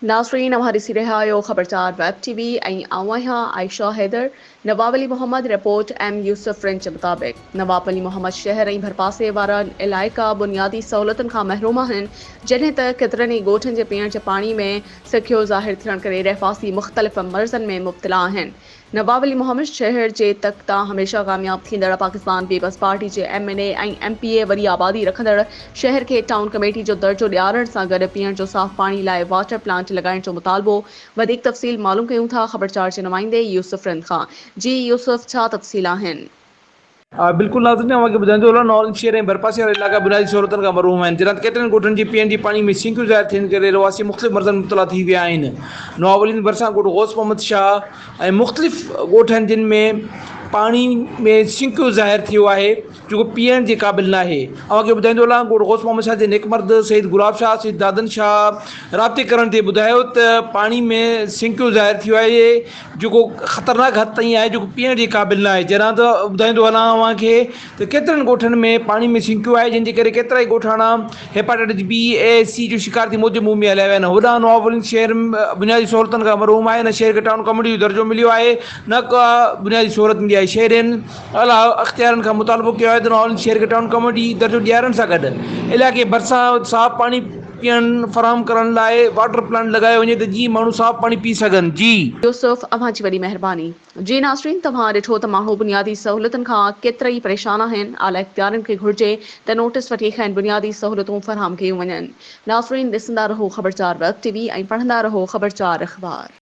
ناظرين اوهان ڏسي رهيا آهيو خبرچار ويب ٽي وي ۽ آئون آهيان Ayesha Haider Nawab Ali Muhammad report M Yousuf French مطابق نواب علي محمد شهر ۽ ڀرپاسي وارا علائقا بنيادي سهولتن کان محروم آهن جڏهن ته ڪيترن ئي ڳوٺن جي پيئڻ جي پاڻي ۾ سکيو ظاهر ٿيڻ ڪري رهواسي مختلف مرضن ۾ مبتلا آهن نواب علي محمد شهر جي تڪ تان هميشه ڪامياب ٿيندڙ پاڪستان پيپلز پارٽي جي M N A ۽ M P A وڏي آبادي رکندڙ شهر کي ٽائون ڪميٽي جو درجو ڏيارڻ سان گڏ پيئڻ جو صاف پاڻي لاء واٽر پلانٽ لڳائڻ جو مطالبو وڌيڪ تفصيل معلوم ڪيون ٿا خبرچار جي نمائندي يوسف رند کان جي يوسف ڇا تفصيل آهن. بلڪل ناظرين اوهان کي ٻڌائيندو هلان نارنج شهر ۽ ڀرپاسي وارا علائقا بنيادي سهولتن کان محروم آهن جڏهن ته ڪيترن ڳوٺن جي پيئڻ جي پاڻي ۾ سينڪيون ظاهر ٿيڻ ڪري رهواسي مختلف مرضن مبتلا ٿي ويا آهن نواب ڀرسان ڳوٺ غوث محمد شاهه ۽ مختلف ڳوٺ آهن جن ۾ پاڻي ۾ سينڪيون ظاهر ٿيو آهي جيڪو پيئڻ جي قابل ناهي اوهان کي ٻڌائيندو هلان ڳوٺ غوث محمد شاهه جي نيڪ مرد سيد گلاب شاهه سيد دادن شاهه رابطي ڪرڻ تي ٻڌايو ته پاڻي ۾ سينڪيون ظاهر ٿيو آهي جيڪو خطرناڪ حد تائين آهي جيڪو پيئڻ جي قابل نه آهي جڏهن ته ٻڌائيندو هلان اوهان کي ته ڪيترن ڳوٺن ۾ پاڻي ۾ سنڪيو آهي جنهن جي ڪري ڪيترائي ڳوٺاڻا هيپاٽائٽس بي اي سي جو شڪار ٿي موت جي منهن ۾ هليا ويا آهن هوڏانهن نواب شهر بنيادي سهولتن کان محروم آهي نه شهر کي ٽائون ڪميٽي جو درجو مليو آهي نه ڪا بنيادي سهولت ملي آهي شهرين اعليٰ اختيارين کان مطالبو ڪيو آهي ته نواب شهر کي ٽائون ڪميٽي درجو ڏيارڻ سان گڏ علائقي ڀرسان صاف پاڻي پيئڻ فراهم ڪرڻ لاء واٽر پلانٽ لڳايو وڃي ته جيئن ماڻهو صاف پاڻي پي سگهن. جي. يوسف اوهان جي وڏي مهرباني. جي ناظرين توهان ڏٺو ته ماڻهو بنيادي سهولتن کان ڪيترئي پريشان آهن اعليٰ اختيارين کي گهرجي ته نوٽيس وٺي کين بنيادي سهولتون فراهم ڪيون وڃن ناظرين ڏسندا رهو خبرچار ويب ٽي وي ۽ پڙهندا رهو خبرچار اخبار.